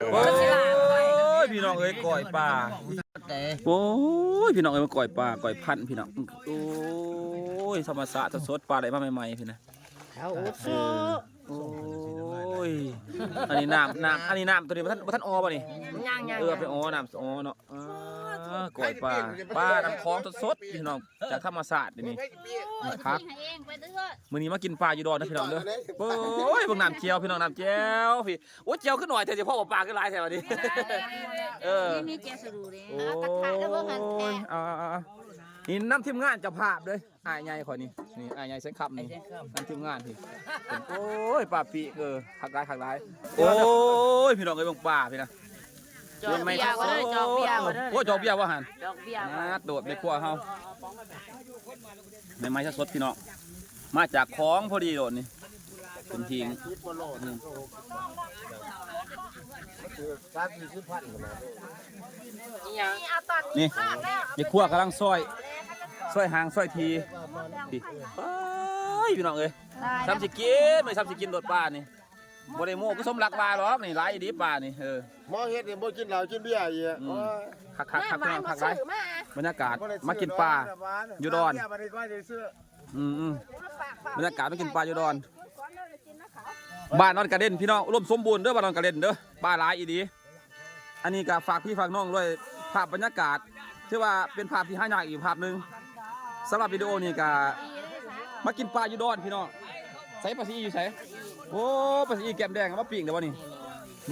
ໂອ້ຍ ພີ່ນ້ອງເອີຍ ກ້ອຍປາ ໂອ້ຍ ພີ່ນ້ອງເອີຍ ມາກ້ອຍປາ ກ້ອຍພັນ ພີ່ນ້ອງ ໂອ້ຍ ທຳມະຊາດສົດໆ ປາໄດ້ມາໃໝ່ໆ ພີ່ນະ ເອົາ ໂອ້ ໂອ້ຍ ອັນນີ້ນ້ຳ ນ້ຳ ອັນນີ້ນ້ຳໂຕນີ້ບໍ່ທັນ ບໍ່ທັນອໍບໍ່ນີ້? ຍັງໆ ເອີ ໄປອໍນ້ຳອໍເນາະ ອ່າ ກ້ອຍປາ ປານ້ຳຂອງສົດໆ ພີ່ນ້ອງ ຈາກທຳມະຊາດນີ້ ຄັກ ມື້ນີ້ມາກິນປາຢູ່ດອນເດີພີ່ນ້ອງເດີ ໂອ້ຍ ເບິ່ງນ້ຳແຈ່ວ ພີ່ນ້ອງ ນ້ຳແຈ່ວ ພີ່ ໂອ້ຍ ແຈ່ວຄືໜ້ອຍແທ້ ຊິພໍບໍ່ປາຄືຫຼາຍແທ້ບັດນີ້ ເອີ ມີ ມີແຈ່ວສະດູເດ້ ໂອ້ຍ ເອົາກະທະແລ້ວເບິ່ງຫັ້ນແທ້ ອ່າໆໆ ນີ້ນຳທີມງານເຈົ້າພາບເດີ ອ້າຍໃຫຍ່ຂ້ອຍນີ້ ນີ້ອ້າຍໃຫຍ່ແສງຄຳນີ້ ນຳທີມງານພີ່ ໂອ້ຍ ປາປີກ ເອີ ຄັກຫຼາຍ ຄັກຫຼາຍ ໂອ້ຍ ພີ່ນ້ອງເອີຍ ເບິ່ງປາພີ່ນະ ຈອກເບຍບໍ່ເດີ ຈອກເບຍບໍ່ເດີ ໂອ້ ຈອກເບຍບໍ່ຫັ້ນ ຈອກເບຍບໍ່ ອ່າ ໂຕດແມ່ຄົວເຮົາ ໃໝ່ໆ ສົດໆ ພີ່ນ້ອງ ມາຈາກຂອງພໍດີໂລດນີ້ ເປັນຫິງ ນີ້ ແມ່ຄົວກຳລັງຊອຍ ຊອຍຫາງຊອຍທີ ນີ້ ເອີຍ ພີ່ນ້ອງເອີຍ ສ່ຳຊິກິນ ສ່ຳຊິກິນໂລດປານີ້ ບໍ່ໄດ້ໂມ້ ຄືສົມລັກວ່າດອກນີ້ ຫຼາຍອີ່ຫຼີປານີ້ ເອີ ໝໍເຮັດນີ້ບໍ່ກິນເຫຼົ້າກິນເບຍອີກ ອືມ ໂອ້ຍ ຄັກໆໆ ພີ່ນ້ອງ ຄັກຫຼາຍ ບັນຍາກາດ ມາກິນປາຢູ່ດອນ ອືມໆ ບັນຍາກາດມາກິນປາຢູ່ດອນ ບ້ານດອນກະເດັນ ພີ່ນ້ອງ ອຸດົມສົມບູນເດີ ບ້ານດອນກະເດັນເດີ ປາຫຼາຍອີ່ຫຼີ ອັນນີ້ກະຝາກພີ່ຝາກນ້ອງດ້ວຍ ພາບບັນຍາກາດ ຖືວ່າເປັນພາບທີ່ຫາຍາກອີກພາບໜຶ່ງ ສຳລັບວິດີໂອນີ້ກະມາກິນປາຢູ່ດອນພີ່ນ້ອງ ໃສປາສະອີຢູ່ໃສ? ໂອ້ ປາສະອີແກ້ມແດງ ເອົາມາປີ້ງໄດ້ບໍ່ນີ້?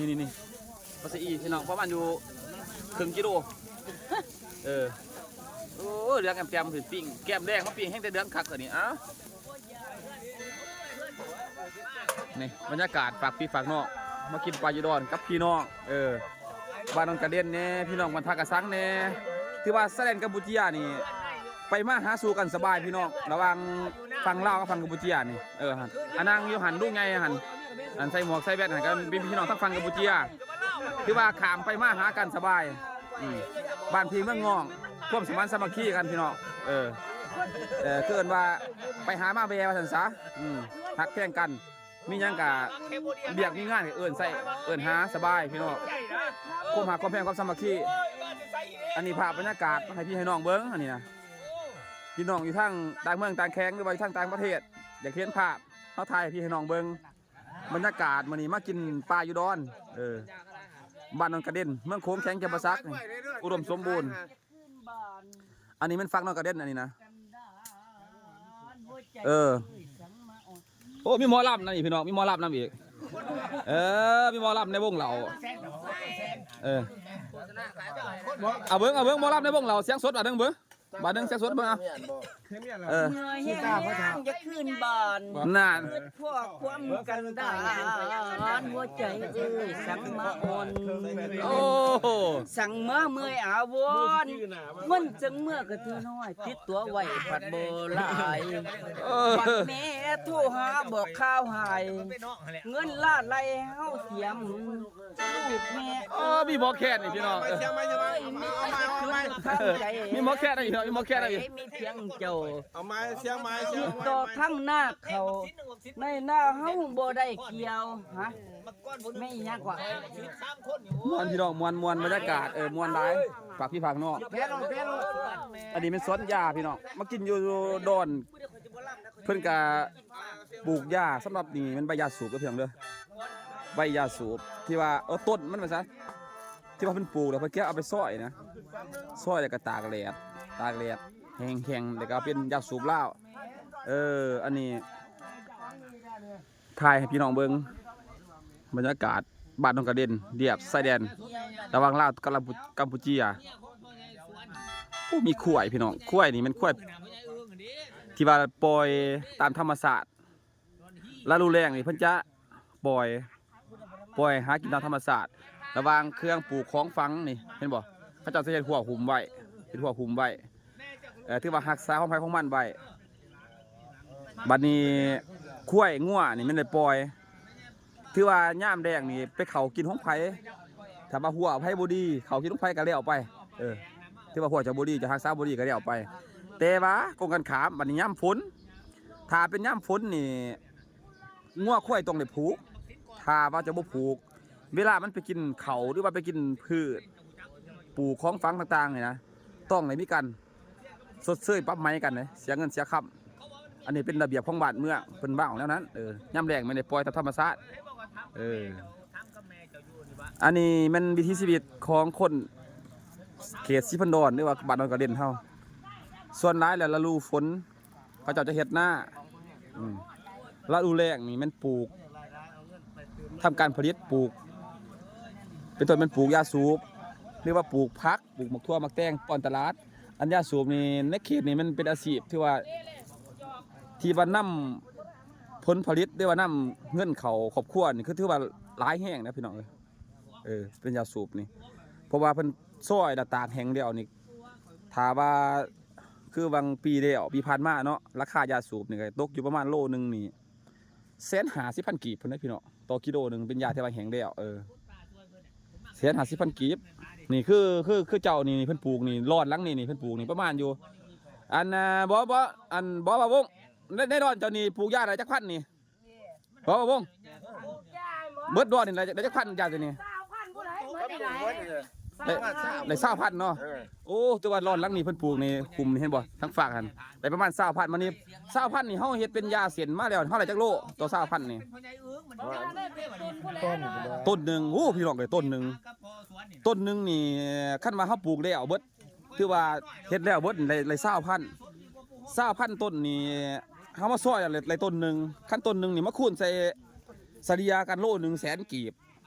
ນີ້ໆໆ ປາສະອີພີ່ນ້ອງ ປະມານຢູ່ເຄິ່ງກິໂລ ເອີ ໂອ້ ເຫຼືອງແຈ່ມໆ ປີ້ງແກ້ມແດງ ມາປີ້ງແຮງແຕ່ເດືອງຄັກເທື່ອນີ້ ເອົ້າ. ນີ້ບັນຍາກາດຝາກພີ່ຝາກນ້ອງ ມາກິນປາຢູ່ດອນກັບພີ່ນ້ອງ ເອີ ບ້ານດອນກະເດັນແດ່ ພີ່ນ້ອງບ້ານທ່າກະສັງແດ່ ຖືວ່າຊາຍແດນກຳປູເຈຍນີ້ ໄປມາຫາສູ່ກັນສະບາຍພີ່ນ້ອງ ລະຫວ່າງຝັ່ງລາວກັບຝັ່ງກຳປູເຈຍນີ້ ເອີ ອານັ່ງຢູ່ຫັ້ນ ລຸງໃຫຍ່ຫັ້ນ ອັນໃສ່ໝວກໃສ່ແວ່ນຫັ້ນ ກະເປັນພີ່ນ້ອງທາງຝັ່ງກຳປູເຈຍ ຖືວ່າຂ້າມໄປມາຫາກັນສະບາຍ ອືມ ບ້ານພີ່ເມືອງງອງ ຄວາມສະໝານສາມັກຄີກັນພີ່ນ້ອງ ເອີ ເອີ ຄືເອີ້ນວ່າໄປຫາມາແວ່ວ່າຊັ້ນສາ ອືມ ຮັກແພງກັນ ມີຫຍັງກະ ວຽກມີງານກະເອີ້ນໃຊ້ ເອີ້ນຫາສະບາຍພີ່ນ້ອງ ຄວາມຮັກຄວາມແພງຄວາມສາມັກຄີ ອັນນີ້ພາບບັນຍາກາດໃຫ້ພີ່ໃຫ້ນ້ອງເບິ່ງ ອັນນີ້ນະ ພີ່ນ້ອງຢູ່ທາງຕ່າງເມືອງຕ່າງແຂວງ ຫຼືວ່າຢູ່ທາງຕ່າງປະເທດ ຢາກເຫັນພາບ ເຮົາຖ່າຍໃຫ້ພີ່ໃຫ້ນ້ອງເບິ່ງ ບັນຍາກາດມື້ນີ້ມາກິນປາຢູ່ດອນ ເອີ ບ້ານດອນກະເດັນ ເມືອງໂຂງ ແຂວງຈຳປາສັກ ອຸດົມສົມບູນ ອັນນີ້ແມ່ນຝັ່ງດອນກະເດັນ ອັນນີ້ນະ ເອີ ໂອ້ ມີໝໍລຳນຳອີກພີ່ນ້ອງ ມີໝໍລຳນຳອີກ ເອີ ມີໝໍລຳໃນວົງເຫຼົ້າ ເອີ ເອົາເບິ່ງ ເອົາເບິ່ງ ໝໍລຳໃນວົງເຫຼົ້າ ສຽງສົດ ບາດໜຶ່ງເບິ່ງ ບາດໜຶ່ງແຊະສົດເບິ່ງເອົາ ເອີ ເມື່ອຍແຮງຢາກຄືນບ້ານ ນັ້ນ ຄິດພໍຄວາມກັນດານ ຫົວໃຈເອີຍ ສັງມາອ່ອນ ໂອ້ ສັງມາເມື່ອຍອາວອນ ມັນຈັ່ງເມື່ອກະເທື່ອນ້ອຍ ຕິດຕົວໄວ້ພັດບໍ່ຫຼາຍ ເອີ ບັດແມ່ໂທຫາບອກຂ່າວຮ້າຍ ເງິນລ້າໄລ່ເຮົາເສຍໝູ ລູກແມ່ ເອີ ມີໝໍແຄນອີກພີ່ນ້ອງ ເອີຍ ມີແຕ່ຈຸດທາງໃຈ ມີໝໍແຄນອີກ ມີໝໍແຄນອີກ ມີພຽງເຈົ້າ ເອົາມາສຽງມາ ສຽງ ຕິດຕໍ່ທາງນາເຂົາ ໃນນາເຮົາບໍ່ໄດ້ກ່ຽວ ຮະ ແມ່ນອີຫຍັງກວ່າ ມ່ວນພີ່ນ້ອງ ມ່ວນ ມ່ວນ ບັນຍາກາດ ເອີ ມ່ວນຫຼາຍ ຝາກພີ່ຝາກນ້ອງ ອັນນີ້ແມ່ນສວນຢາພີ່ນ້ອງ ມາກິນຢູ່ດອນ ເພິ່ນກະປູກຢາ ສຳລັບນີ້ແມ່ນໃບຢາສູບເດີພີ່ນ້ອງເດີ ໃບຢາສູບທີ່ວ່າ ເອີ ຕົ້ນມັນວ່າຊະ ທີ່ວ່າເພິ່ນປູກແລ້ວ ເພິ່ນແກະເອົາໄປຊອຍນະ ຊອຍແລ້ວກະຕາກແດດ ຕາກແດດແຫ້ງໆ ແລ້ວກະເອົາເປັນຢາສູບລາວ ເອີ ອັນນີ້ຖ່າຍໃຫ້ພີ່ນ້ອງເບິ່ງ ບັນຍາກາດ ບ້ານດອນກະເດັນ ລຽບຊາຍແດນ ລະຫວ່າງລາວກັບກຳປູເຈຍ ໂອ້ ມີຄວາຍພີ່ນ້ອງ ຄວາຍນີ້ແມ່ນຄວາຍທີ່ວ່າປ່ອຍຕາມທຳມະຊາດ ລະດູແລ້ງນີ້ເພິ່ນຈະປ່ອຍ ປ່ອຍຫາກິນຕາມທຳມະຊາດ ລະຫວ່າງເຄື່ອງປູກຂອງຝັງນີ້ ເຫັນບໍ່ ເຂົາເຈົ້າຈະເຮັດຮົ້ວຫຸ້ມໄວ້ ເຮັດຮົ້ວຫຸ້ມໄວ້ ເອີ ຖືວ່າຮັກສາຂອງໃຜຂອງມັນໄວ້ ບັດນີ້ຄວາຍງົວນີ້ແມ່ນໄດ້ປ່ອຍ ຖືວ່າຍາມແລ້ງນີ້ໄປເຂົ້າກິນຂອງໃຜ ຖ້າວ່າຮົ້ວໃຜບໍ່ດີ ເຂົ້າກິນຂອງໃຜກະແລ້ວໄປ ເອີ ຖືວ່າຮົ້ວເຈົ້າບໍ່ດີ ເຈົ້າຮັກສາບໍ່ດີກະແລ້ວໄປ ແຕ່ວ່າກົງກັນຂ້າມ ບັດນີ້ຍາມຝົນ ຖ້າເປັນຍາມຝົນນີ້ ງົວຄວາຍຕ້ອງໄດ້ຜູກ ຖ້າວ່າເຈົ້າບໍ່ຜູກ ເວລາມັນໄປກິນເຂົ້າ ຫຼືວ່າໄປກິນພືດ ປູກຂອງຝັງຕ່າງໆນີ້ນະ ຕ້ອງໄດ້ມີການຊົດເຊີຍປັບໃໝກັນເດ້ ເສຍເງິນເສຍຄຳ. ອັນນີ້ເປັນລະບຽບຂອງບ້ານເມືອງ ເພິ່ນວາງແນວນັ້ນ. ເອີ ຍາມແລ້ງແມ່ນໄດ້ປ່ອຍຕາມທຳມະຊາດ. ເອີ ອັນນີ້ແມ່ນວິຖີຊີວິດຂອງຄົນເຂດສີພັນດອນ ຫຼືວ່າບ້ານດອນກະເດັນເຮົາ. ສ່ວນຫຼາຍແລ້ວລະດູຝົນ ເຂົາເຈົ້າຈະເຮັດນາ. ອືມ ລະດູແລ້ງນີ້ແມ່ນປູກ ທຳການຜະລິດ ປູກ ເປັນຕົ້ນແມ່ນປູກຢາສູບ ຫຼືວ່າປູກຜັກ ປູກໝາກຖົ່ວໝາກແຕງປ້ອນຕະຫຼາດ. ອັນຢາສູບນີ້ໃນເຂດນີ້ມັນເປັນອາຊີບ ຖືວ່າ ທີ່ວ່ານຳຜົນຜະລິດ ຫຼືວ່ານຳເງິນເຂົ້າຄອບຄົວນີ້ ຄືຖືວ່າຫຼາຍແຮງນະພີ່ນ້ອງເອີຍ. ເອີ ເປັນຢາສູບນີ້ ເພາະວ່າເພິ່ນຊອຍແລ້ວຕາກແຫ້ງແລ້ວນີ້ ຖ້າວ່າຄືຫວ່າງປີແລ້ວ ປີຜ່ານມາເນາະ ລາຄາຢາສູບນີ້ກໍຕົກຢູ່ປະມານໂລໜຶ່ງນີ້ ແສນຫ້າສິບພັນກີບພຸ້ນເດ້ພີ່ນ້ອງ ຕໍ່ກິໂລໜຶ່ງ ເປັນຢາທີ່ວ່າແຫ້ງແລ້ວ. ເອີ ແສນຫ້າສິບພັນກີບ. ນີ້ຄື ຄື ຄືເຈົ້ານີ້ ນີ້ເພິ່ນປູກນີ້ ລອນຫຼັງນີ້ ນີ້ເພິ່ນປູກນີ້ປະມານຢູ່ ອັນ ອ່າ ບໍ່ ບໍ່ ອັນ ບໍ່ ບໍ່ ວົງ ໃນ ໃນລອນເຈົ້ານີ້ປູກຢາໄດ້ຈັກພັນນີ້? ບໍ່ ບໍ່ ວົງ ເບິດດອນນີ້ໄດ້ ໄດ້ຈັກພັນຢາຕົວນີ້? ຊາວພັນບໍ່ໄດ້ ເບິດໄດ້ຫຼາຍ ໄດ້ ໄດ້ຊາວພັນເນາະ. ເອີ ໂອ້ ແຕ່ວ່າລອນຫຼັງນີ້ເພິ່ນປູກນີ້ ຄຸມນີ້ເຫັນບໍ່ ທາງຟາກຫັ້ນ ໄດ້ປະມານຊາວພັນ. ມານີ້ຊາວພັນນີ້ ເຮົາເຮັດເປັນຢາເສັ້ນມາແລ້ວ ເຮົາໄດ້ຈັກໂລຕໍ່ຊາວພັນນີ້? ຕົ້ນໜຶ່ງ ໂອ້ ພີ່ນ້ອງເອີຍ ຕົ້ນໜຶ່ງ ຕົ້ນໜຶ່ງນີ້ ຄັນວ່າເຮົາປູກແລ້ວເບິດ ຖືວ່າເຮັດແລ້ວເບິດໄດ້ ໄດ້ຊາວພັນ ຊາວພັນຕົ້ນນີ້ ເຮົາມາຊອຍແລ້ວໄດ້ ໄດ້ຕົ້ນໜຶ່ງ ຄັນຕົ້ນໜຶ່ງນີ້ມາຄູນໃສ່ ສະເລ່ຍກັນໂລໜຶ່ງແສນກີບ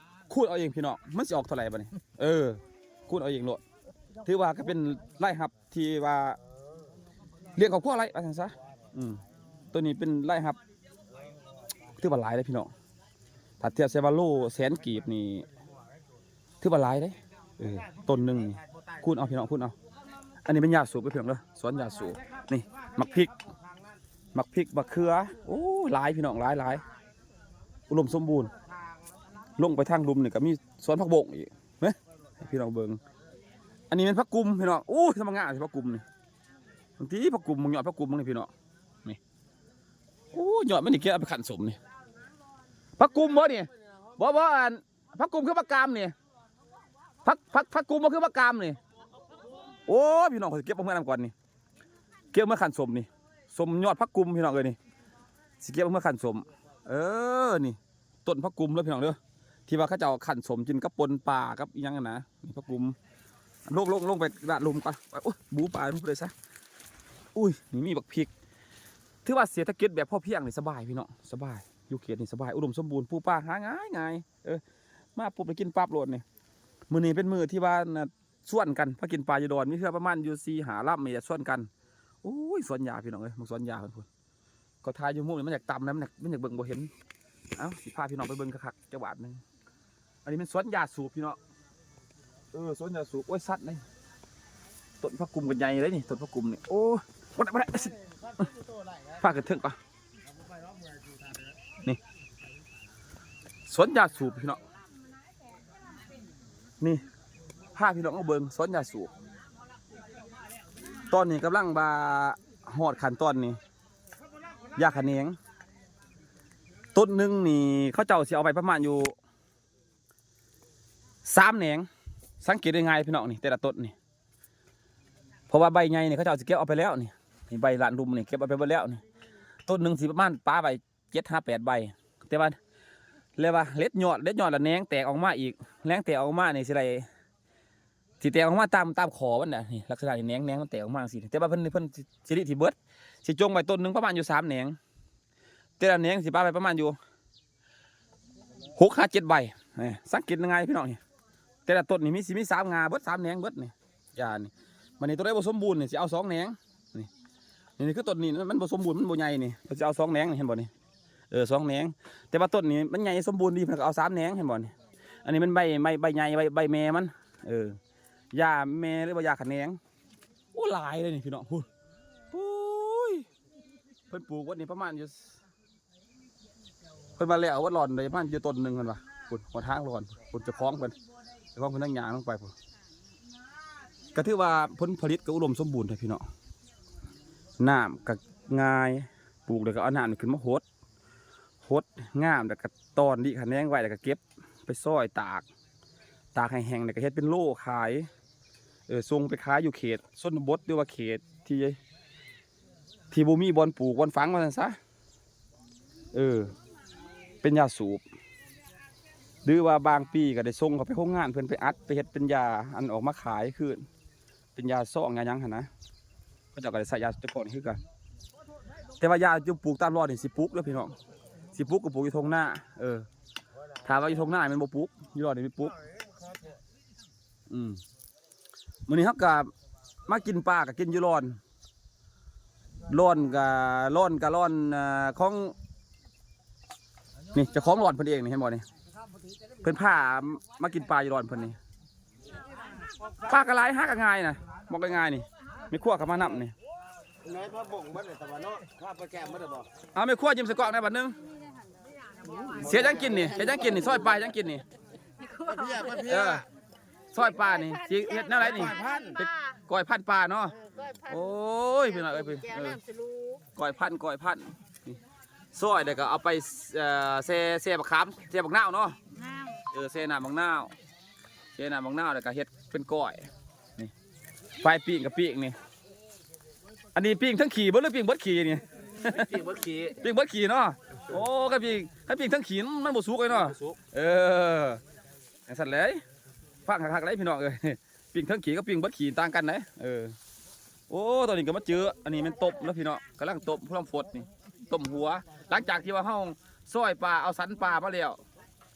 ຄູນເອົາເອງພີ່ນ້ອງ ມັນຊິອອກເທົ່າໃດບາດນີ້? ເອີ ຄູນເອົາເອງໂລດ ຖືວ່າກໍເປັນລາຍຮັບທີ່ວ່າລ້ຽງຄອບຄົວໄດ້ ວ່າຊັ້ນຊະ. ອືມ ໂຕນີ້ເປັນລາຍຮັບ ຖືວ່າຫຼາຍເດ້ພີ່ນ້ອງ ຖ້າທຽບໃສ່ວ່າໂລແສນກີບນີ້ ຖືວ່າຫຼາຍເດ້. ເອີ ຕົ້ນໜຶ່ງນີ້ ຄູນເອົາພີ່ນ້ອງ ຄູນເອົາ. ອັນນີ້ແມ່ນຢາສູບເດີພີ່ນ້ອງເດີ ສວນຢາສູບ. ນີ້ໝາກພິກ ໝາກພິກ ໝາກເຂືອ ໂອ້ ຫຼາຍພີ່ນ້ອງ ຫຼາຍ ຫຼາຍ ອຸດົມສົມບູນ. ລົງໄປທາງລຸ່ມນີ້ກໍມີສວນຜັກບົ້ງອີກເນາະ ໃຫ້ພີ່ນ້ອງເບິ່ງ. ອັນນີ້ແມ່ນຜັກກຸມພີ່ນ້ອງ ໂອ້ຍ ທຳມະງາມຜັກກຸມນີ້ ເບິ່ງຕິ ຜັກກຸມ ເບິ່ງຍອດຜັກກຸມເບິ່ງນີ້ພີ່ນ້ອງ ນີ້ ໂອ້ຍ ຍອດມັນນີ້ ເກັບເອົາໄປຄັ້ນສົ້ມນີ້ ຜັກກຸມບໍ່ນີ້? ບໍ່ ບໍ່ ອັນ ຜັກກຸມຄືຜັກກາມນີ້ ຜັກ ຜັກ ຜັກກຸມບໍ່ຄືຜັກກາມນີ້. ໂອ້ຍ ພີ່ນ້ອງ ຂ້ອຍຊິເກັບເອົາເມືອນຳກ່ອນນີ້ ເກັບເອົາເມືອຄັ້ນສົ້ມນີ້ ສົ້ມຍອດຜັກກຸມພີ່ນ້ອງເອີຍ ນີ້ຊິເກັບເອົາເມືອຄັ້ນສົ້ມ. ເອີ ນີ້ຕົ້ນຜັກກຸມເດີພີ່ນ້ອງເດີ ທີ່ວ່າເຂົາເຈົ້າຄັ້ນສົ້ມກິນກັບປົ່ນປາກັບອີ່ຫຍັງຫັ້ນນະ. ນີ້ຜັກກຸມ ລົງ ລົງ ລົງໄປລາດລຸ່ມກ່ອນ ໂອ້ຍ ໝູປ່າມັນບໍ່ໄດ້ຊະ. ອຸ້ຍ ນີ້ມີບັກພິກ ຖືວ່າເສດຖະກິດແບບພໍພຽງນີ້ສະບາຍພີ່ນ້ອງ ສະບາຍ ຢູ່ເຂດນີ້ສະບາຍ ອຸດົມສົມບູນ ປູກປາຫາງ່າຍໆ. ເອີ ມາປຸບໄດ້ກິນປັບໂລດນີ້. ມື້ນີ້ເປັນມື້ທີ່ວ່າ ຊວນກັນມາກິນປາຢູ່ດອນ ມີເຮືອປະມານຢູ່ສີ່ຫ້າລຳນີ້ແຫຼະ ຊວນກັນ. ໂອ້ຍ ສວນຢາພີ່ນ້ອງເອີຍ ໝາກສວນຢາເພິ່ນພຸ້ນ ກໍຖ່າຍຢູ່ມຸມນີ້ ມັນຢາກຕ່ຳນະ ມັນຢາກ ມັນຢາກເບິ່ງບໍ່ເຫັນ. ເອົ້າ ຊິພາພີ່ນ້ອງໄປເບິ່ງຄັກໆຈັກບາດໜຶ່ງ. ອັນນີ້ແມ່ນສວນຢາສູບພີ່ນ້ອງ ເອີ ສວນຢາສູບ. ໂອ້ຍ ສັດນີ້ ຕົ້ນຜັກກຸມກໍໃຫຍ່ເດ້ນີ້ ຕົ້ນຜັກກຸມນີ້. ໂອ້ຍ ບໍ່ໄດ້ ບໍ່ໄດ້ ພາຂຶ້ນເທິງກ່ອນ. ນີ້ສວນຢາສູບພີ່ນ້ອງ ນີ້ພາພີ່ນ້ອງມາເບິ່ງສວນຢາສູບ. ຕອນນີ້ກຳລັງວ່າຮອດຂັ້ນຕອນນີ້ ຢາຂະແໜງ ຕົ້ນໜຶ່ງນີ້ເຂົາເຈົ້າຊິເອົາໄປປະມານຢູ່ສາມແໜງ. ສັງເກດງ່າຍໆພີ່ນ້ອງ ນີ້ແຕ່ລະຕົ້ນນີ້ ເພາະວ່າໃບໃຫຍ່ນີ້ເຂົາເຈົ້າຊິເກັບເອົາໄປແລ້ວນີ້ ນີ້ໃບລ້ານລຸ່ມນີ້ເກັບເອົາໄປເບິດແລ້ວນີ້. ຕົ້ນໜຶ່ງຊິປະມານປະໄວ້ເຈັດຫາແປດໃບ ແຕ່ວ່າ ແລະວ່າເດັດຍອດ ເດັດຍອດລະແໜງແຕກອອກມາອີກ ແໜງແຕກອອກມານີ້ຊິໄດ້ ຊິແຕກອອກມາຕາມ ຕາມຂໍ້ມັນນະ. ນີ້ລັກສະນະນີ້ແໜງ ແໜງມັນແຕກອອກມາຈັ່ງຊີ້ ແຕ່ວ່າເພິ່ນ ເພິ່ນຊິ ຊິລິ ຊິເບິດ ຊິຈົ່ງໄວ້ຕົ້ນໜຶ່ງປະມານຢູ່ສາມແໜງ ແຕ່ລະແໜງຊິປະໄວ້ປະມານຢູ່ຫົກຫາເຈັດໃບ. ນີ້ສັງເກດງ່າຍໆພີ່ນ້ອງ ນີ້ແຕ່ລະຕົ້ນນີ້ມີ ຊິມີສາມງ່າເບິດ ສາມແໜງເບິດນີ້ ຢານີ້. ບາດນີ້ໂຕໃດບໍ່ສົມບູນນີ້ຊິເອົາສອງແໜງ ນີ້ ນີ້ຄືຕົ້ນນີ້ມັນບໍ່ສົມບູນ ມັນບໍ່ໃຫຍ່ນີ້ ເພິ່ນຊິເອົາສອງແໜງນີ້ ເຫັນບໍ່ນີ້? ເອີ ສອງແໜງ ແຕ່ວ່າຕົ້ນນີ້ມັນໃຫຍ່ສົມບູນດີ ເພິ່ນກໍເອົາສາມແໜງ ເຫັນບໍ່ນີ້? ອັນນີ້ມັນໃບ ໃບ ໃບໃຫຍ່ ໃບ ໃບແມ່ມັນ ເອີ ຢາແມ່ ຫຼືວ່າຢາຂະແໜງ. ໂອ້ ຫຼາຍເລີຍນີ້ພີ່ນ້ອງ ພຸ້ນ ໂອ້ຍ ເພິ່ນປູກວັດນີ້ປະມານຢູ່ ເພິ່ນວ່າແລ້ວວັດລອນໄດ້ປະມານຢູ່ຕົ້ນໜຶ່ງ ເພິ່ນວ່າ ພຸ້ນ ຫົວທາງລອນ ພຸ້ນ ເຈົ້າຂອງເພິ່ນ ເຈົ້າຂອງເພິ່ນຍັງຍ່າງລົງໄປພຸ້ນ. ກໍຖືວ່າຜົນຜະລິດກໍອຸດົມສົມບູນແທ້ພີ່ນ້ອງ ນ້ຳກໍງ່າຍ ປູກແລ້ວກໍເອົານ້ຳນີ້ຂຶ້ນມາຫົດ ຫົດງາມ ແລ້ວກໍຕອນລິຂະແໜງໄວ້ ແລ້ວກໍເກັບ ໄປຊອຍຕາກ ຕາກໃຫ້ແຫ້ງ ແລ້ວກໍເຮັດເປັນໂລຂາຍ ເອີ ສົ່ງໄປຂາຍຢູ່ເຂດຊົນນະບົດ ຫຼືວ່າເຂດທີ່ ທີ່ບໍ່ມີບ່ອນປູກບ່ອນຝັງວ່າຊັ້ນຊະ ເອີ ເປັນຢາສູບ ຫຼືວ່າບາງປີກໍໄດ້ສົ່ງເຂົ້າໄປໂຮງງານເພິ່ນໄປອັດ ໄປເຮັດເປັນຢາ ອັນ ອອກມາຂາຍຄືນ ເປັນຢາຊອງຢາຫຍັງຫັ້ນນະ ເຂົາເຈົ້າກໍໄດ້ໃຊ້ຢາເຈົ້າຂອງນີ້ຄືກັນ ແຕ່ວ່າຢາທີ່ປູກຕາມລອດນີ້ຊິປຸກເດີພີ່ນ້ອງ ຊິປຸກກໍປູກຢູ່ທົ່ງນາ ເອີ ຖ້າວ່າຢູ່ທົ່ງນາແມ່ນບໍ່ປຸກ ຢູ່ລອດນີ້ແມ່ນປຸກ ອືມ ມື້ນີ້ເຮົາກໍມາກິນປາ ກໍກິນຢູ່ລອນ ລອນກໍ ລອນກໍລອນ ເອີ ຂອງ ນີ້ເຈົ້າຂອງລອນເພິ່ນເອງນີ້ ເຫັນບໍ່ນີ້ ເພິ່ນພາມາກິນປາຢູ່ລອນເພິ່ນນີ້ ປາກໍຫຼາຍ ຫາກໍງ່າຍນະ ບອກງ່າຍໆນີ້ ແມ່ຄົວກໍມານຳນີ້ ແມ່ນ ພາບົ່ງເບິດເລີຍ ແຕ່ວ່າເນາະ ພາໄປແກ້ມເບິດເລີຍບໍ່ ເອົາ ແມ່ຄົວຍິ້ມໃສ່ກ້ອງແດ່ບາດໜຶ່ງ ເຮັດຫຍັງກິນນີ້ ເຮັດຫຍັງກິນນີ້ ຊອຍປາຫຍັງກິນນີ້ ເອີ ຊອຍປານີ້ ຊິເຮັດແນວໃດນີ້ ເຮັດກ້ອຍພັນປາເນາະ ເອີ ກ້ອຍພັນ ໂອ້ຍ ພີ່ນ້ອງເອີຍ ເອີ ກ້ອຍພັນ ກ້ອຍພັນ ນີ້ ຊອຍແລ້ວກໍເອົາໄປ ເອີ ແຊ່ ແຊ່ບັກຂາມ ແຊ່ບັກນາວເນາະ ເອີ ແຊ່ນ້ຳບັກນາວ ແຊ່ນ້ຳບັກນາວ ແລ້ວກໍເຮັດເປັນກ້ອຍ ນີ້ ໄຟປີ້ງກໍປີ້ງນີ້ ອັນນີ້ປີ້ງທັງຂີ້ບໍ່ ຫຼືປີ້ງເບິດຂີ້ນີ້ ປີ້ງເບິດຂີ້ ປີ້ງເບິດຂີ້ເນາະ ໂອ້ ຄັນປີ້ງ ຄັນປີ້ງທັງຂີ້ມັນບໍ່ສຸກເລີຍເນາະ ບໍ່ສຸກ ເອີ ຈັ່ງຊັ້ນແຫຼະ ຟັງຄັກໆເລີຍພີ່ນ້ອງເອີຍ ປີ້ງເທິງຂີ້ກັບປີ້ງເບິດຂີ້ຕ່າງກັນເດ້ ເອີ ໂອ້ ຕອນນີ້ກໍມາເຈີ ອັນນີ້ແມ່ນຕົ້ມແລ້ວພີ່ນ້ອງ ກຳລັງຕົ້ມ ກຳລັງຟົດນີ້ ຕົ້ມຫົວ ຫຼັງຈາກທີ່ວ່າເຮົາຊອຍປາ ເອົາສັນປາມາແລ້ວ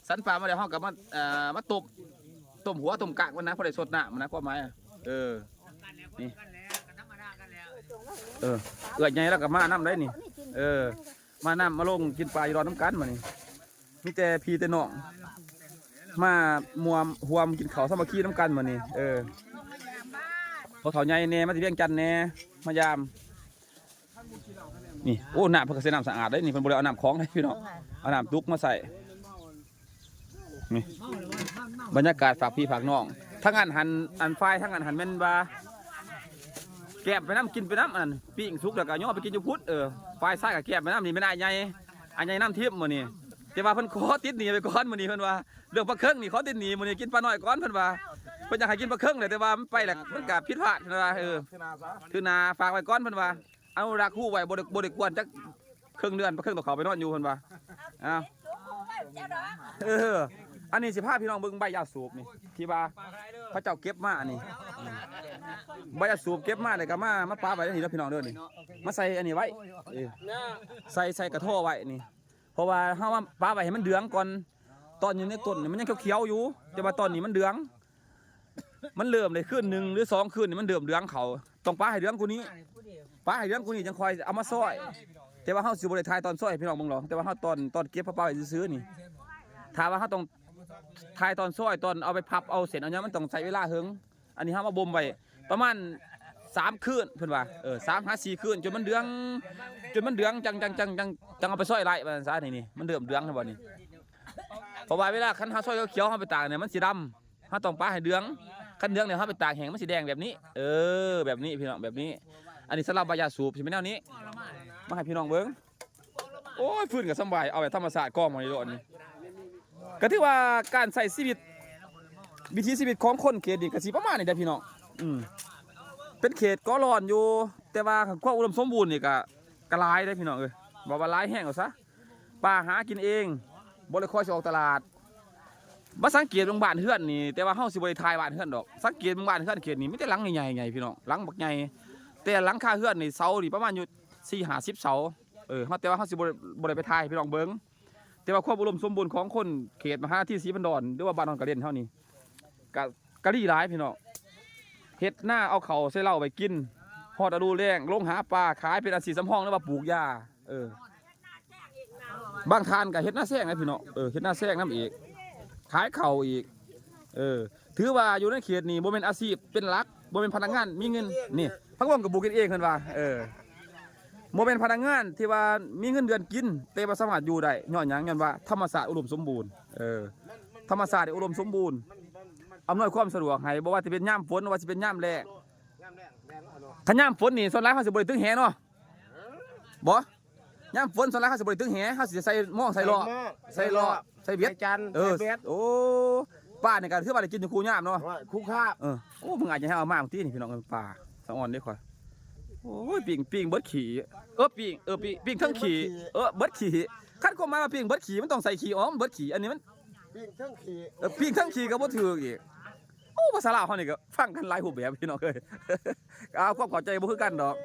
ສັນປາມາແລ້ວ ເຮົາກໍມາ ເອີ ມາຕົ້ມ ຕົ້ມຫົວ ຕົ້ມກາກມັນນະ ພໍໄດ້ຊົດນ້ຳມັນນະ ຄວາມໝາຍ ເອີ ນີ້ ເອີ ເອື້ອຍໃຫຍ່ລາວກໍມານຳໄດ໋ນີ້ ເອີ ມານຳ ມາລົງກິນປາຢູ່ດອນນຳກັນມື້ນີ້ ມີແຕ່ພີ່ແຕ່ນ້ອງ ມາມ່ວນຮ່ວມກິນເຂົ້າສາມັກຄີນຳກັນມື້ນີ້ ເອີ ພໍ່ເຖົ້າໃຫຍ່ແດ່ ມາແຕ່ວຽງຈັນແດ່ ມາຢາມ ນີ້ ໂອ້ ນ້ຳເພິ່ນກໍໃສ່ນ້ຳສະອາດເດ້ນີ້ ເພິ່ນບໍ່ໄດ້ເອົານ້ຳຂອງເດ້ພີ່ນ້ອງ ເອົານ້ຳຕຸກມາໃສ່ ນີ້ ບັນຍາກາດຝາກພີ່ຝາກນ້ອງ ທາງອັນຫັ້ນ ອັນຝ່າຍທາງອັນຫັ້ນແມ່ນວ່າ ແກ້ມໄປນຳ ກິນໄປນຳ ອັນນັ້ນ ປີ້ງສຸກແລ້ວກໍຍໍໄປກິນຢູ່ພຸ້ນ ເອີ ຝ່າຍຊາຍກໍແກ້ມໄປນຳ ນີ້ແມ່ນອ້າຍໃຫຍ່ ອ້າຍໃຫຍ່ນຳທີມມື້ນີ້ ແຕ່ວ່າເພິ່ນຂໍຕິດໜີ້ໄວ້ກ່ອນມື້ນີ້ ເພິ່ນວ່າເລື່ອງປາເຄິງນີ້ຂໍຕິດໜີ້ ມື້ນີ້ກິນປານ້ອຍກ່ອນ ເພິ່ນວ່າ ເພິ່ນຢາກໃຫ້ກິນປາເຄິງແຫຼະ ແຕ່ວ່າມັນໄປແລ້ວມັນກໍຜິດພາດ ເພິ່ນວ່າ ເອີ ຖືໜ້າຝາກໄວ້ກ່ອນ ເພິ່ນວ່າ ອະນຸລັກຮູ້ໄວ້ ບໍ່ໄດ້ ບໍ່ໄດ້ກວນຈັກເຄິ່ງເດືອນ ປາເຄິງຕ້ອງເຂົ້າໄປນອນຢູ່ ເພິ່ນວ່າ ອ້າວ ເອີ ອັນນີ້ຊິພາພີ່ນ້ອງເບິ່ງໃບຢາສູບນີ້ ທີ່ວ່າເຂົາເຈົ້າເກັບມານີ້ ໃບຢາສູບເກັບມາແລ້ວກໍມາ ມາປະໄວ້ໃນນີ້ເດີພີ່ນ້ອງເດີ ນີ້ ມາໃສ່ອັນນີ້ໄວ້ ເອີ ໃສ່ ໃສ່ກະທໍໄວ້ນີ້ ເພາະວ່າເຮົາມາປະໄວ້ໃຫ້ມັນເດືອງກ່ອນ ຕອນຢູ່ໃນຕົ້ນນີ້ມັນຍັງຂຽວໆຢູ່ ແຕ່ວ່າຕອນນີ້ມັນເດືອງ ມັນເລີ່ມໄດ້ຄືນໜຶ່ງ ຫຼື ສອງຄືນນີ້ ມັນເລີ່ມເຫຼືອງເຂົ້າ ຕ້ອງປະໃຫ້ເຫຼືອງກວ່ານີ້ ປະໃຫ້ເຫຼືອງກວ່ານີ້ຈັ່ງຄ່ອຍເອົາມາຊອຍ ແຕ່ວ່າເຮົາຊິບໍ່ໄດ້ຖ່າຍຕອນຊອຍໃຫ້ພີ່ນ້ອງເບິ່ງດອກ ແຕ່ວ່າເຮົາຕອນ ຕອນເກັບເອົາໄວ້ຊື່ໆນີ້ ຖ້າວ່າເຮົາຕ້ອງຖ່າຍຕອນຊອຍ ຕອນເອົາໄປພັບເອົາເສັ້ນເອົາຫຍັງ ມັນຕ້ອງໃຊ້ເວລາເຫິງ ອັນນີ້ເຮົາມາບົ່ມໄວ້ປະມານສາມຄືນ ເພິ່ນວ່າ ເອີ ສາມຫາສີ່ຄືນ ຈົນມັນເດືອງ ຈົນມັນເດືອງ ຈັ່ງ ຈັ່ງ ຈັ່ງ ຈັ່ງ ຈັ່ງເອົາໄປຊອຍໄດ້ ວ່າຊັ້ນຊະ ນີ້ ນີ້ ມັນເລີ່ມເດືອງແລ້ວບໍ່ນີ້ ເພາະວ່າເວລາຄັນເຮົາຊອຍຂຽວໆ ເຮົາໄປຕາກນີ້ ມັນຊິດຳ ເຮົາຕ້ອງປະໃຫ້ເດືອງ ຄັນເດືອງແລ້ວເຮົາໄປຕາກແຫ້ງ ມັນຊິແດງແບບນີ້ ເອີ ແບບນີ້ພີ່ນ້ອງ ແບບນີ້ ອັນນີ້ສຳລັບໃບຢາສູບ ຊິເປັນແນວນີ້ ມາໃຫ້ພີ່ນ້ອງເບິ່ງ ໂອ້ຍ ຟືນກໍສຳບາຍ ເອົາແບບທຳມະຊາດ ກອງໝົດນີ້ໂລດນີ້ ກໍຖືວ່າການໃຊ້ຊີວິດ ວິຖີຊີວິດຂອງຄົນເຂດນີ້ກໍຊິປະມານນີ້ແຫຼະພີ່ນ້ອງ ອືມ ເປັນເຂດກໍຮ້ອນຢູ່ ແຕ່ວ່າຄວາມອຸດົມສົມບູນນີ້ກໍ ກໍຫຼາຍເດ້ພີ່ນ້ອງເອີຍ ເວົ້າວ່າຫຼາຍແຮງເອົາຊະ ປາຫາກິນເອງ ບໍ່ໄດ້ຄ່ອຍຊິອອກຕະຫຼາດ ມາສັງເກດເບິ່ງບ້ານເຮືອນນີ້ ແຕ່ວ່າເຮົາຊິບໍ່ໄດ້ຖ່າຍບ້ານເຮືອນດອກ ສັງເກດເບິ່ງບ້ານເຮືອນເຂດນີ້ ມີແຕ່ຫຼັງໃຫຍ່ໆ ໃຫຍ່ພີ່ນ້ອງ ຫຼັງບັກໃຫຍ່ ແຕ່ຫຼັງຄາເຮືອນນີ້ ເສົານີ້ປະມານຢູ່ສີ່ຫ້າສິບເສົາ ເອີ ເຮົາ ແຕ່ວ່າເຮົາຊິບໍ່ ບໍ່ໄດ້ໄປຖ່າຍໃຫ້ພີ່ນ້ອງເບິ່ງ ແຕ່ວ່າຄວາມອຸດົມສົມບູນຂອງຄົນເຂດມະຫານະທີສີພັນດອນ ຫຼືວ່າບ້ານດອນກະເລັນເຮົານີ້ ກະ ກະລີຫຼາຍພີ່ນ້ອງ ເຮັດນາເອົາເຂົ້າໃສ່ເລົ້າໄວ້ກິນ ຮອດລະດູແລ້ງລົງຫາປາຂາຍເປັນອາຊີບສຳຮອງ ຫຼືວ່າປູກຢາ ເອີ ບາງທ່ານກະເຮັດນາແຊງນະພີ່ນ້ອງ ເອີ ເຮັດນາແຊງນຳອີກ ຂາຍເຂົ້າອີກ ເອີ ຖືວ່າຢູ່ໃນເຂດນີ້ບໍ່ແມ່ນອາຊີບເປັນຫຼັກ ບໍ່ແມ່ນພະນັກງານມີເງິນ ນີ້ ຜັກບວບກໍປູກກິນເອງເພິ່ນວ່າ ເອີ ບໍ່ແມ່ນພະນັກງານທີ່ວ່າມີເງິນເດືອນກິນ ແຕ່ວ່າສາມາດຢູ່ໄດ້ ຍ້ອນຫຍັງ? ຍ້ອນວ່າທຳມະຊາດອຸດົມສົມບູນ ເອີ ທຳມະຊາດນີ້ອຸດົມສົມບູນ ອຳນວຍຄວາມສະດວກໃຫ້ ບໍ່ວ່າຈະເປັນຍາມຝົນ ບໍ່ວ່າຈະເປັນຍາມແລ້ງ ຄັນຍາມຝົນນີ້ ສ່ວນຫຼາຍເຮົາຊິບໍ່ໄດ້ຕຶງແຫເນາະ ບໍ່? ຍາມຝົນສ່ວນຫຼາຍເຮົາຊິບໍ່ໄດ້ຕຶງແຫ ເຮົາຊິໃສ່ມອງ ໃສ່ລໍ້ ໃສ່ລໍ້ ໃສ່ເບັດ ໃສ່ຈັນ ເອີ ໃສ່ເບັດ ໂອ້ ປານີ້ກໍຖືວ່າໄດ້ກິນຢູ່ຄູ່ຍາມເນາະ ໂອ້ຍ ຄຸກຄາບ ເອີ ໂອ້ ເພິ່ນອາດຈະໃຫ້ເອົາມາບາງທີນີ້ພີ່ນ້ອງ ເອີ ປາສະອອນເດ້ຂ້ອຍ ໂອ້ຍ ປີ້ງ ປີ້ງເບິດຂີ້ ເອີ ປີ້ງ ເອີ ປີ້ງ ປີ້ງເທິງຂີ້ ເອີ ເບິດຂີ້ ຄັນຄວາມໝາຍວ່າປີ້ງເບິດຂີ້ ມັນຕ້ອງໃສ່ຂີ້ອອກ ມັນເບິດຂີ້ ອັນນີ້ມັນ ປີ້ງເທິງຂີ້ ເອີ ປີ້ງເທິງຂີ້ກໍບໍ່ຖືກອີກ ໂອ້ ພາສາລາວເຮົານີ້ກໍຟັງກັນຫຼາຍຮູບແບບພີ່ນ້ອງເອີຍ ເອົາ ຄວາມເຂົ້າໃຈບໍ່ຄືກັນດອກ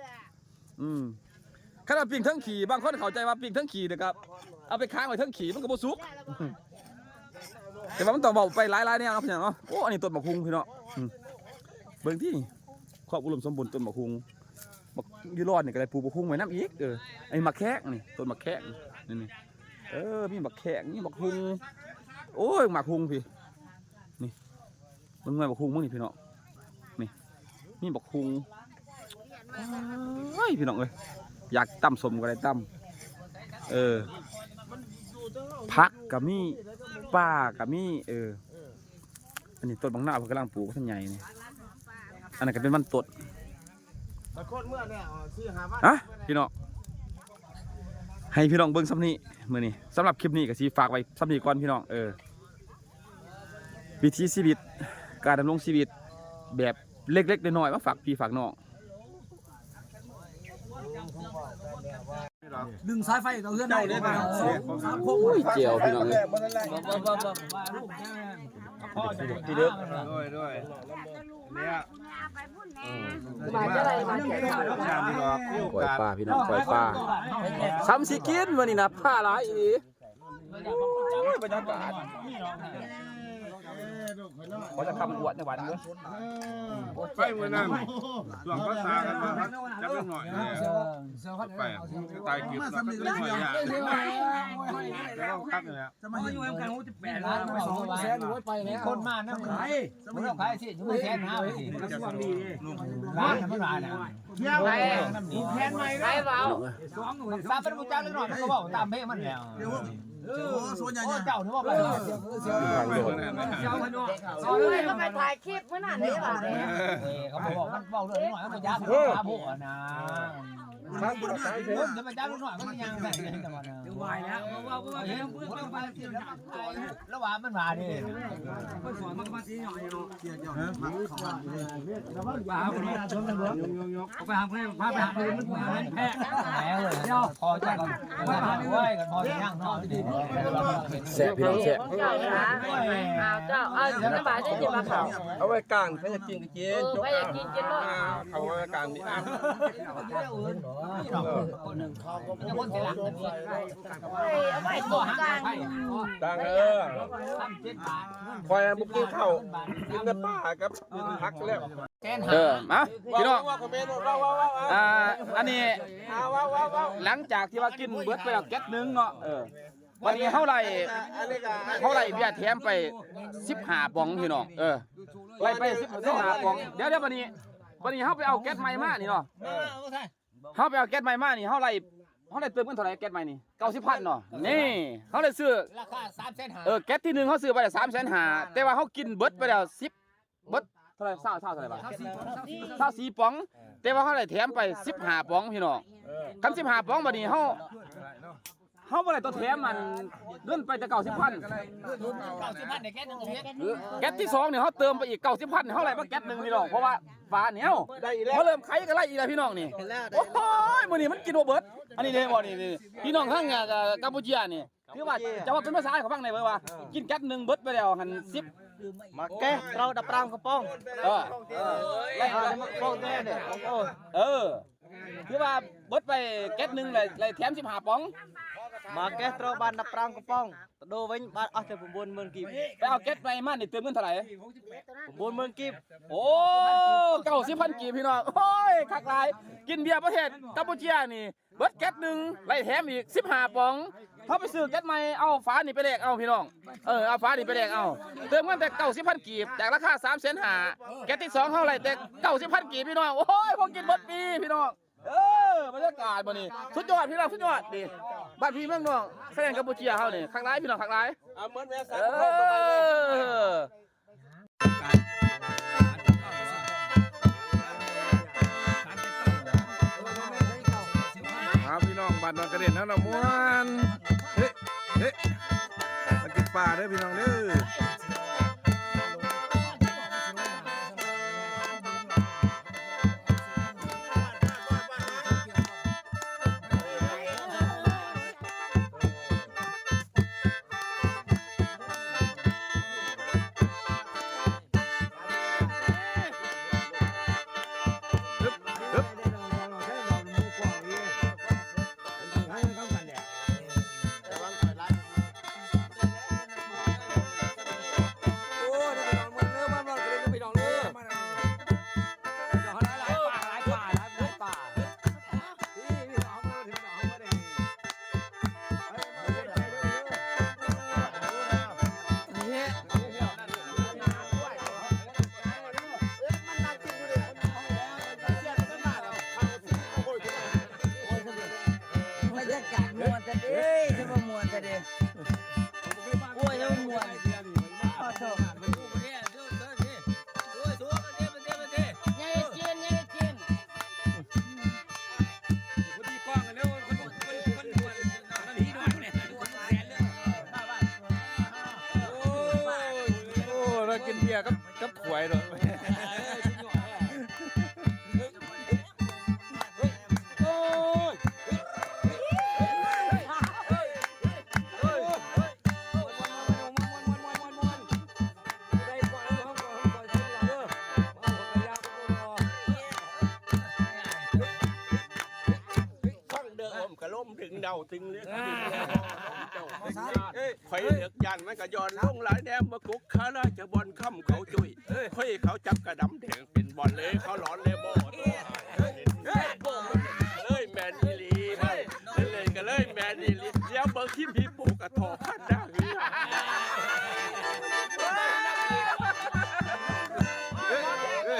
ອືມ ຄັນວ່າປີ້ງເທິງຂີ້ ບາງຄົນເຂົ້າໃຈວ່າປີ້ງເທິງຂີ້ນີ້ກໍເອົາໄປຄ້າງໄວ້ເທິງຂີ້ ມັນກໍບໍ່ສຸກ ແຕ່ວ່າມັນຕ້ອງເວົ້າໄປຫຼາຍໆແນວເນາະ ພີ່ນ້ອງເນາະ ໂອ້ ອັນນີ້ຕົ້ນບັກຫຸ່ງພີ່ນ້ອງ ອືມ ເບິ່ງຕິ ຄວາມອຸດົມສົມບູນຕົ້ນບັກຫຸ່ງ ບັກ ຢູ່ລອດນີ້ກໍໄດ້ປູກບັກຫຸ່ງໄວ້ນຳອີກ ເອີ ອັນນີ້ໝາກແຂກ ນີ້ ຕົ້ນໝາກແຂກ ນີ້ ນີ້ ເອີ ມີໝາກແຂກ ມີບັກຫຸ່ງ ໂອ້ຍ ໝາກຫຸ່ງພີ້ ນີ້ ເບິ່ງໜ່ວຍບັກຫຸ່ງເບິ່ງນີ້ພີ່ນ້ອງ ນີ້ ມີບັກຫຸ່ງ ໂອ້ຍ ພີ່ນ້ອງເອີຍ ຢາກຕຳສົ້ມກໍໄດ້ຕຳ ເອີ ຜັກກໍມີ ປາກໍມີ ເອີ ອັນນີ້ຕົ້ນບັກນາວເພິ່ນກຳລັງປູກ ບໍ່ທັນໃຫຍ່ນີ້ ອັນນັ້ນກໍເປັນມັນຕົ້ນ ຮະ ພີ່ນ້ອງ ໃຫ້ພີ່ນ້ອງເບິ່ງສ່ຳນີ້ມື້ນີ້ ສຳລັບຄລິບນີ້ກໍຊິຝາກໄວ້ສ່ຳນີ້ກ່ອນພີ່ນ້ອງ ເອີ ວິຖີຊີວິດ ການດຳລົງຊີວິດແບບເລັກໆນ້ອຍໆ ມາຝາກພີ່ຝາກນ້ອງ ດຶງສາຍໄຟເຂົ້າເຮືອນໄດ້ ໂອ້ຍ ແຈ່ວພີ່ນ້ອງເອີຍ ໂດຍ ໂດຍ ເອີຍ ກ້ອຍປາພີ່ນ້ອງ ກ້ອຍປາ ສ່ຳຊິກິນມື້ນີ້ນະ ປາຫຼາຍອີ່ຫຼີ ໂອ້ຍ ບັນຍາກາດ ເຂົາຈະຄຳອວດໃນວັນເດີ ໄປມື້ນັ້ນ ຊ່ວງພາສາກັນວ່າຈັກໜ້ອຍ ໄປຕາຍກິບ ເຮົາຄັກນີ້ແຫຼະ ຈະມາຢູ່ນຳກັນ ຫົກສິບແປດລ້ານ ສອງແສນ ໂອ້ຍ ໄປແລ້ວ ຄົນມານຳຫຼາຍ ມັນຕ້ອງຂາຍຊິ ຢູ່ແສນຫ້າ ວ່າຊິ ລ້ານມັນຫຼາຍນະ ໄປ ຜູກແຂນໃໝ່ ໄປເວົ້າ ສາມພັນ ບໍ່ຈັກເລີຍເນາະ ມັນກໍເວົ້າຕາມເພງມັນແຫຼະ ໂອ້ ໂອ້ ເຈົ້ານີ້ເວົ້າໄປ ເຈົ້າເນາະ ເຈົ້າເນາະ ເຂົາໄປຖ່າຍຄລິບມື້ນັ້ນເດ້ວ່າ ເອີ ເຂົາບອກມັນເວົ້າເລື່ອງນ້ອຍ ມັນບໍ່ຢາກຫາພວກນະ ມັນບໍ່ໄດ້ ຄົນຈະມາຈັບເດັກນ້ອຍ ມັນຍັງໄດ້ ໄດ້ແລ້ວ ເວົ້າ ເວົ້າ ເວົ້າ ລະວ່າມັນວ່ານີ້ ເພິ່ນສອນມັນກໍມາສີຫຍໍ້ຢູ່ ໄປຫາເພິ່ນ ພາໄປຫາເພິ່ນ ມັນແພ້ ແລ້ວ ພໍຈັກ ໂອ້ຍ ກັນພໍຍັງເນາະ ແຊບ ພີ່ນ້ອງ ແຊບ ເຈົ້ານະ ເອົາ ເຈົ້າ ເອົາ ສະບາຍໄດ້ກິນບໍ່ເຂົ້າ ເອົາໄວ້ກາງ ໃຜຢາກກິນກໍກິນ ເອີ ໃຜຢາກກິນກິນໂລດ ເອົາໄວ້ກາງນີ້ ເອົາໄວ້ກົງກາງ ກາງ ເອີ ຂ້ອຍບໍ່ກິນເຂົ້າ ກິນແຕ່ປາກັບຜັກແລ້ວ ເອີ ມາ ພີ່ນ້ອງ ອ່າ ອັນນີ້ ຫຼັງຈາກທີ່ວ່າກິນເບິດໄປແລ້ວແກັດໜຶ່ງເນາະ ເອີ ບັດນີ້ເຮົາໄດ້ ເຮົາໄດ້ເບັຍແຖມໄປສິບຫ້າປ໋ອງ ພີ່ນ້ອງ ເອີ ໄດ້ໄປສິບ ສິບຫ້າປ໋ອງ ດຽວ ດຽວ ບັດນີ້ ບັດນີ້ເຮົາໄປເອົາແກັດໃໝ່ມານີ້ເນາະ ເຮົາໄປເອົາແກັດໃໝ່ມານີ້ ເຮົາໄດ້ ເຮົາໄດ້ເຕີມເງິນເທົ່າໃດແກັດໃໝ່ນີ້ ເກົ້າສິບພັນເນາະ ນີ້ ເຮົາໄດ້ຊື້ ລາຄາສາມແສນຫ້າ ເອີ ແກັດທີໜຶ່ງເຮົາຊື້ໄປແລ້ວສາມແສນຫ້າ ແຕ່ວ່າເຮົາກິນເບິດໄປແລ້ວສິບ ເບິດເທົ່າໃດ ຊາວ ຊາວເທົ່າໃດວະ ຊາວສີ່ ຊາວສີ່ປ໋ອງ ແຕ່ວ່າເຮົາໄດ້ແຖມໄປສິບຫ້າປ໋ອງ ພີ່ນ້ອງ ຄັນສິບຫ້າປ໋ອງ ບັດນີ້ເຮົາ ເຮົາບໍ່ໄດ້ຕົວແຖມ ອັນ ເງິນໄປແຕ່ເກົ້າສິບພັນ ເກົ້າສິບພັນ ໄດ້ແກັດໜຶ່ງ ເອີ ແກັດທີສອງນີ້ເຮົາເຕີມໄປອີກເກົ້າສິບພັນ ເຮົາໄດ້ມາແກັດໜຶ່ງ ພີ່ນ້ອງ ເພາະວ່າຝານີ້ ເຮົາ ໄດ້ອີກແລ້ວ ມາເລີ່ມໄຂກັນໄລ່ອີກແລ້ວ ພີ່ນ້ອງນີ້ ໂອ້ຍ ມື້ນີ້ມັນກິນບໍ່ເບິດ ອັນນີ້ເດ້ບໍ່ ນີ້ ພີ່ນ້ອງທາງ ອ່າ ກຳປູເຈຍນີ້ ຄືວ່າຈະເວົ້າເປັນພາສາໃຫ້ເຂົາຟັງໄດ້ເບິ່ງວ່າ ກິນກັດໜຶ່ງເບິດໄປແລ້ວຫັ້ນສິບ ມາແກະເອົາດາບປາງກະປອງ ເອີ ເອີ ເອີ ຄືວ່າເບິດໄປແກັດໜຶ່ງ ແລ້ວ ແລ້ວແຖມສິບຫ້າປ໋ອງ ມາແກະເອົາບ້ານດາບປາງກະປອງ ຕະໂດເວັງ ບ້ານ ເອົາແຕ່ ໂອ້ຍ ໄປເອົາແກັດໃໝ່ມານີ້ ເຕີມເງິນເທົ່າໃດ ໂອ້ຍ ເກົ້າສິບພັນກີບ ພີ່ນ້ອງ ໂອ້ຍ ຄັກຫຼາຍ ກິນເບຍປະເທດກຳປູເຈຍນີ້ ເບິດແກັດໜຶ່ງ ໄລ່ແຖມອີກສິບຫ້າປ໋ອງ ເຮົາໄປຊື້ແກັດໃໝ່ ເອົາຝານີ້ໄປແລກເອົາ ພີ່ນ້ອງ ເອີ ເອົາຝານີ້ໄປແລກເອົາ ເຕີມເງິນແຕ່ເກົ້າສິບພັນກີບ ຈາກລາຄາສາມແສນຫ້າ ແກັດທີສອງເຮົາໄລ່ແຕ່ເກົ້າສິບພັນກີບ ພີ່ນ້ອງ ໂອ້ຍ ພໍກິນເບິດປີ ພີ່ນ້ອງ ເອີ ບັນຍາກາດມື້ນີ້ ສຸດຍອດ ພີ່ນ້ອງ ສຸດຍອດ ນີ້ ບ້ານພີ່ເມືອງນ້ອງ ຊາຍແດນກຳປູເຈຍເຮົານີ້ ຄັກຫຼາຍ ພີ່ນ້ອງ ຄັກຫຼາຍ ເອີ ເອົາ ພີ່ນ້ອງ น้องกระเด็นเฮาเนาะ ม่วน เฮ้ เฮ้ มากินปลาเด้อพี่น้องเด้อ บรรยากาศม่วนแท้เด้ จะบ่ม่วนแท้เด้ โอ้ย จะบ่ม่วน ขอโทษ ยายเจน ยายเจน โอ้ โอ้ เรากินเบียร์กับ กับขวายเนาะ โอ้ย ຟັງເດີ ໂອມກະລົມ ດຶງເດົາຕຶງເລີຍ ເຈົ້າ ຂ້ອຍເລືອກຢ້ານມັນກະຍ້ອນລົງຫຼາຍແນມມາກົກຂາລາຈະບ່ອນຄຳເຂົາຈຸ້ຍ ຂ້ອຍເຂົາຈັບກະດຳແດງເປັນບ່ອນເລີຍ ເຂົາຫຼອນເລີຍບໍ່ ເລີຍແມ່ນອີ່ຫຼີ ເລີຍກະເລີຍແມ່ນອີ່ຫຼີ ດຽວເບິ່ງທີມພີໂປກະທໍ່ພັນດາເຮືອ ເອີ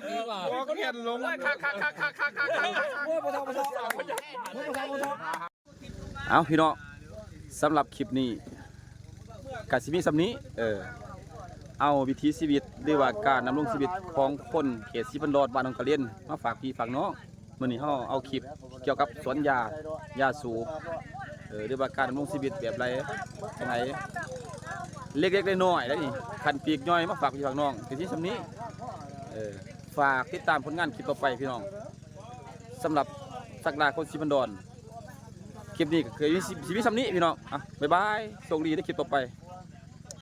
ພີ່ນ້ອງ ອອກແກ່ນລົງ ໂອ້ຍ ຄັກໆໆໆໆ ໂອ້ຍ ບໍ່ເທົ່າ ບໍ່ເທົ່າ ບໍ່ເທົ່າ ບໍ່ເທົ່າ ເອົາ ພີ່ນ້ອງ ສຳລັບຄລິບນີ້ກະຊິມີສ່ຳນີ້ ເອີ ເອົາວິຖີຊີວິດ ຫຼືວ່າການດຳລົງຊີວິດຂອງຄົນເຂດສີພັນດອນ ບ້ານໜອງກະເລັນ ມາຝາກພີ່ຝາກນ້ອງ. ມື້ນີ້ເຮົາເອົາຄລິບກ່ຽວກັບສວນຢາ ຢາສູບ ເອີ ຫຼືວ່າການດຳລົງຊີວິດແບບໃດ ຈັ່ງໃດ ເລັກໆນ້ອຍໆ ໄດ໋ນີ້ ຂັ້ນປີກຍ່ອຍ ມາຝາກພີ່ຝາກນ້ອງ ກະຊິສ່ຳນີ້ ເອີ ຝາກຕິດຕາມຜົນງານຄລິບຕໍ່ໄປ ພີ່ນ້ອງ. ສຳລັບສັກດາຄົນສີພັນດອນ ຄລິບນີ້ກະຄືຊິ ຊິມີສ່ຳນີ້ ພີ່ນ້ອງ ອ່ະ ບາຍບາຍ ໂຊກດີໃນຄລິບຕໍ່ໄປ.